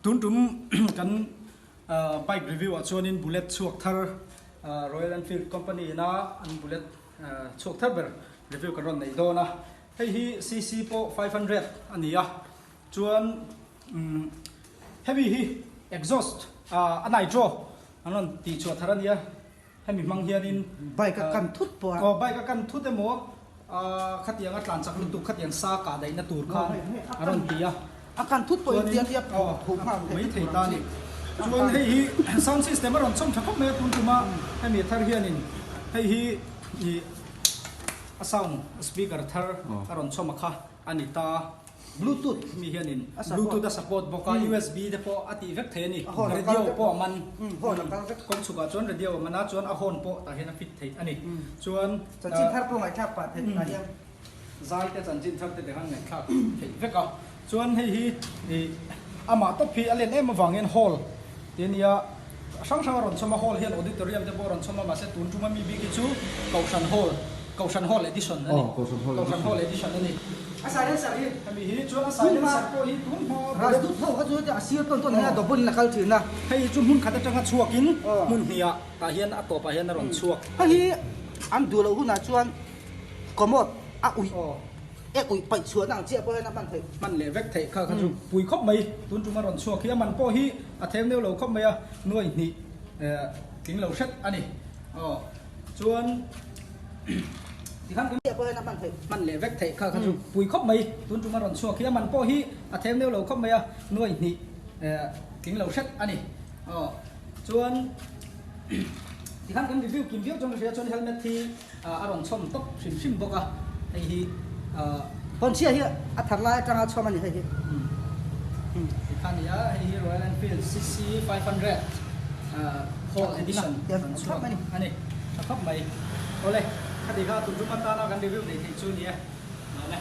Tun tum kan bike review ah chuanin bullet chhuak thar Royal Enfield company ina an bullet chhuak thar ber review kan rawn nei dawn a. Hei hi cc pawh 500 a ni a, chuan hemi hi exhaust a nitro an rawn tih chhuah thar a nia. Hemi hmang hianin Bike a kan thut pawh a. Aw bike a kan thut emaw khatiang a tlan chak lutuk khatiang sa kah daihna tur khan a rawn ti a. A kan thut pawh in tiang hi a phuh nghal theih mai thei ta a ni. Chuan hei hi sound system a rawn chhawm tha khawp mai a tun tuma hemi thar hianin hei hi ih a sound speaker thar a rawn chhawm a kha a ni ta. Bluetooth mi hianin Bluetooth a support bawk a, USB te pawh a tih vek thei a ni. Radio pawh a man, kawng chhukah chuan radio a man a, chuan a horn pawh tah hian a fit theih a ni. Chuan Chanchin thar pawh ngaihthlak pah theih tah hian. Zai te chanchin thar te te khan ngaihthlak theih vek a. Chuan hei hi ih amah tawp hi a len em avangin hall te nia hrang hrang a rawn chhawm a, hall hian auditorium te pawh a rawn chhawm a, mahse tun tuma mi bik hi chu Kohhran hall, Kohhran hall edition a ni, Kohhran hall edition a ni. A silencer hi hemi hi chuan a silencer pawh hi tun hma Rajdoot ho kha chu a sir tawn tawn hian a double in a kal thin a. Hei hi chu hmun khat atanga chhuakin hmun hnih ah tah hian a tawpah hian a rawn chhuak. Hei hi an duh loh hunah chuan commode a uih. Ek uih paih chhuahna ang chiah pawh hian a hman theih. Hman leh vek theih kha kha chu pui khawp mai. Tun tum a rawn chhuak hi a man pawh hi a theu neu lo khawp mai a, nuai hnih tling lo hret a ni. Aw chuan tikhan kan chiah pawh hian a hman theih. Hman leh vek theih kha kha chu pui khawp mai. Tun tum a rawn chhuak hi a man pawh hi a theu neu lo khawp mai a, nuai hnih tling lo hret a ni. Aw chuan tikhan kan review kim viau chuan ka hria chuan helmet hi. A rawn chhawm tawp hrim hrim bawk a, hei hi Pawnchhia hi a thar lai atanga chhawm a ni hei hi. Tikha a ni a, hei hi Royal Enfield CC 500 Hall Edition rawn chhuak a ni, tha khawp mai. Awle, khati kha tun tum atana kan review neih theih chu a ni e. Awle.